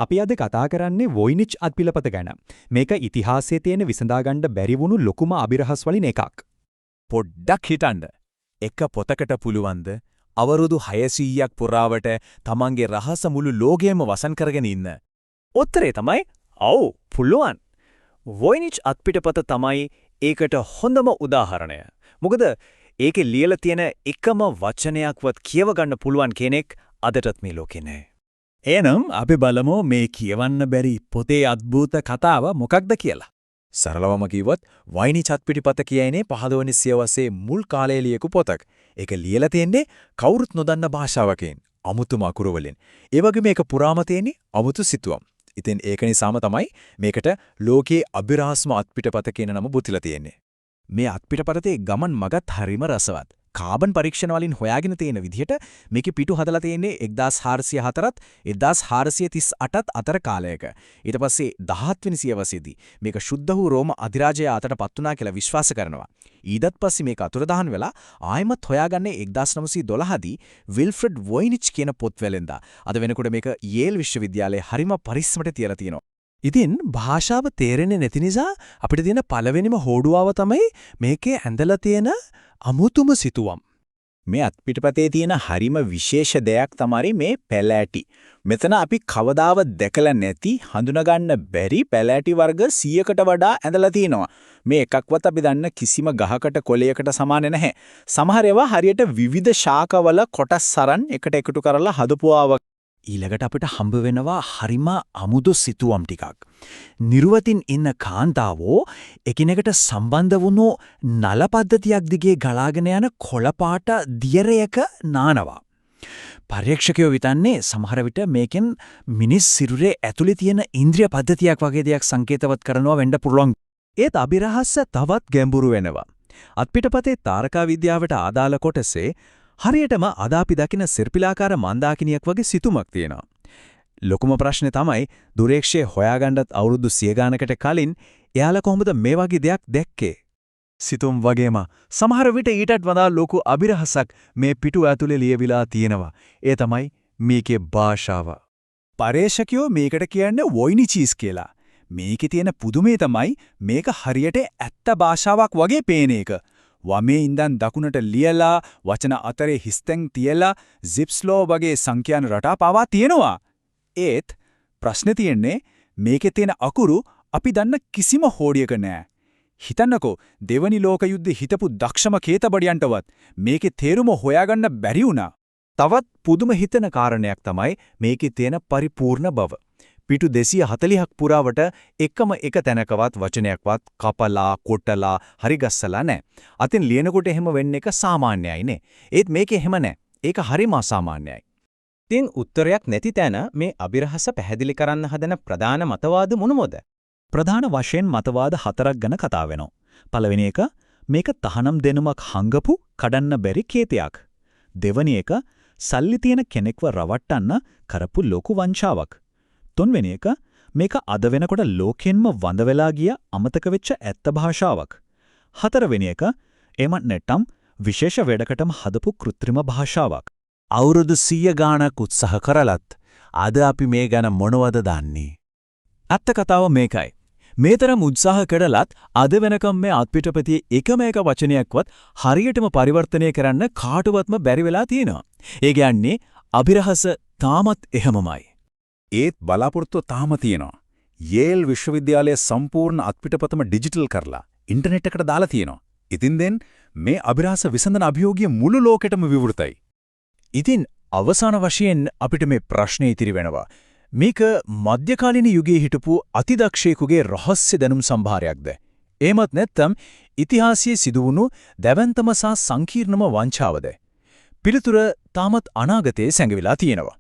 අපි අද කතා කරන්නේ වොයිනිච් අත්පිළපත ගැන. මේක ඉතිහාසයේ තියෙන විසඳා ගන්න බැරි වුණු ලොකුම අභිරහස් වලින් එකක්. පොඩ්ඩක් හිතන්න. එක පොතකට පුළුවන්ද අවුරුදු 600ක් පුරාවට තමන්ගේ රහස මුළු ලෝකෙම වසන් කරගෙන ඉන්න? උත්තරේ තමයි ඔව්, පුළුවන්. වොයිනිච් අත්පිටපත තමයි ඒකට හොඳම උදාහරණය. මොකද ඒකේ ලියලා තියෙන එකම වචනයක්වත් කියව ගන්න පුළුවන් කෙනෙක් අදටත් මේ ලෝකේ නැහැ. එහෙනම් අපි බලමු මේ කියවන්න බැරි පොතේ අద్භූත කතාව මොකක්ද කියලා. සරලවම කිව්වොත් වයිනිච් අත්පිටිපත කියන්නේ 15 වෙනි සියවසේ මුල් කාලයේ ලියපු පොතක්. ඒක ලියලා තියෙන්නේ කවුරුත් නොදන්න භාෂාවකින්, අමුතුම අකුරු වලින්. ඒ වගේම මේක පුරාම තියෙන්නේ අමුතු සිතුවම්. ඉතින් ඒක නිසාම තමයි මේකට ලෝකයේ අභිරහස්ම අත්පිටපත කියන නම බුතිලා තියෙන්නේ. මේ අත්පිටපතේ ගමන් මගත් හරිම රසවත්. කාබන් පරීක්ෂණ වලින් හොයාගෙන තියෙන විදිහට මේකේ පිටු හදලා තියෙන්නේ 1404ත් 1438ත් අතර කාලයක. ඊට පස්සේ 17 වෙනි සියවසේදී මේක ශුද්ධ වූ රෝම අධිරාජයා අතට පත් වුණා කියලා විශ්වාස කරනවා. ඊටත් පස්සේ මේක අතුරුදහන් වෙලා ආයෙමත් හොයාගන්නේ 1912 දී විල්ෆ්‍රෙඩ් වොයිනිච් කියන පොත් වෙලෙන්දා. අද වෙනකොට මේක යේල් විශ්වවිද්‍යාලයේ හරිම පරිස්සමට තියලා තියෙනවා. ඉතින් භාෂාව තේරෙන්නේ නැති නිසා අපිට තියෙන පළවෙනිම හෝඩුවාව තමයි මේකේ ඇඳලා තියෙන අමුතුම සිතුවම්. මේ අත්පිටපතේ තියෙන හරිම විශේෂ දෙයක් තමයි මේ පැලෑටි. මෙතන අපි කවදාවත් දැකලා නැති, හඳුනගන්න බැරි පැලෑටි වර්ග 100කට වඩා ඇඳලා තිනවා. මේ එකක්වත් අපි දන්න කිසිම ගහකට කොළයකට සමාන නැහැ. සමහර ඒවා හරියට විවිධ ශාකවල කොටස් අරන් එකට එකතු කරලා හදපු ආවා. ඊළඟට අපිට හම්බ වෙනවා හරිම අමුතු සිතුවම් ටිකක්. නිර්වතින් ඉන්න කාන්තාවෝ එකිනෙකට සම්බන්ධ වුණු නල පද්ධතියක් දිගේ ගලාගෙන යන කොළ පාට දියරයක නානවා. පරීක්ෂකයෝ හිතන්නේ සමහර විට මේකෙන් මිනිස් සිරුරේ ඇතුලේ තියෙන ඉන්ද්‍රිය පද්ධතියක් වගේ දෙයක් සංකේතවත් කරනවා වෙන්න පුළුවන්. ඒත් අභිරහස්‍ය තවත් ගැඹුරු වෙනවා. අත්පිටපතේ තාරකා විද්‍යාවට අදාළ කොටසේ හරියටම අද අපි දකින සර්පිලාකාර මන්දාකිනියක් වගේ සිතුමක් තියෙනවා. ලොකුම ප්‍රශ්නේ තමයි දුරේක්ෂය හොයාගන්නත් අවුරුදු 100 ගානකට කලින් එයාලා කොහොමද මේ වගේ දෙයක් දැක්කේ? සිතුම් වගේම සමහර විට ඊටත් වඩා ලොකු අභිරහසක් මේ පිටු ඇතුලේ ලියවිලා තියෙනවා. ඒ තමයි මේකේ භාෂාව. පර්යේෂකයෝ මේකට කියන්නේ වොයිනිචීස් කියලා. මේකේ තියෙන පුදුමේ තමයි මේක හරියට ඇත්ත භාෂාවක් වගේ පේන එක. වමේ ඉඳන් දකුණට ලියලා, වචන අතරේ හිස්තැන් තියලා, සිප්ස් ලෝ වගේ සංඛ්‍යාන රටා පවා තියෙනවා. ඒත් ප්‍රශ්නේ තියෙන්නේ මේකේ තියෙන අකුරු අපි දන්න කිසිම හෝඩියක නෑ. හිතන්නකෝ, දෙවනි ලෝක යුද්ධේ හිටපු දක්ෂම කේතබඩියන්ටවත් මේකේ තේරුම හොයාගන්න බැරි වුණා. තවත් පුදුම හිතෙන කාරණයක් තමයි මේකේ තියෙන පරිපූර්ණ බව. පිටු 240ක් පුරාවට එකම එක තැනකවත් වචනයක්වත් කපලා කොටලා හරි ගස්සලා නැහැ. අතින් ලියනකොට එහෙම වෙන්න එක සාමාන්‍යයි නේ. ඒත් මේකේ එහෙම නැහැ. ඒක හරිම අසාමාන්‍යයි. ඉතින් උත්තරයක් නැති තැන මේ අභිරහස පැහැදිලි කරන්න හදන ප්‍රධාන මතවාද මොනවද? ප්‍රධාන වශයෙන් මතවාද හතරක් ගැන කතා වෙනවා. පළවෙනි එක, මේක තහනම් දෙනුමක් හංගපු කඩන්න බැරි කේතයක්. දෙවැනි එක, සල්ලි තියෙන කෙනෙක්ව රවට්ටන්න කරපු ලොකු වංචාවක්. තුන්වෙනි එක, මේක අද වෙනකොට ලෝකෙන්ම වඳ වෙලා ගිය අමතක වෙච්ච ඇත්ත භාෂාවක්. හතරවෙනි එක, එහෙම නැත්නම් විශේෂ වැඩකටම හදපු කෘත්‍රිම භාෂාවක්. අවුරුදු 100 ගාණක් උත්සාහ කරලත් අද අපි මේ ගැන මොනවද දන්නේ? ඇත්ත කතාව මේකයි. මේ තරම් උත්සාහ කරලත් අද වෙනකම් මේ අත්පිටපතේ එකම එක වචනයක්වත් හරියටම පරිවර්තනය කරන්න කාටවත්ම බැරි වෙලා තියෙනවා. ඒ කියන්නේ අභිරහස තාමත් එහෙමමයි. ඒත් බලාපොරොත්තුව තාම තියෙනවා. යේල් විශ්වවිද්‍යාලයේ සම්පූර්ණ අත්පිටපතම ඩිජිටල් කරලා ඉන්ටර්නෙට් එකට දාලා තියෙනවා. ඉතින් දැන් මේ අභිරහස විසඳන අභියෝගය මුළු ලෝකෙටම විවෘතයි. ඉතින් අවසාන වශයෙන් අපිට මේ ප්‍රශ්නේ ඉතිරි වෙනවා. මේක මධ්‍යකාලීන යුගයේ හිටපු අතිදක්ෂයෙකුගේ රහස්‍ය දැනුම් සම්භාරයක්ද? එහෙමත් නැත්නම් ඉතිහාසයේ සිදුවුණු දැවැන්තම සහ සංකීර්ණම වංචාවද? පිළිතුර තාමත් අනාගතයේ සැඟවිලා තියෙනවා.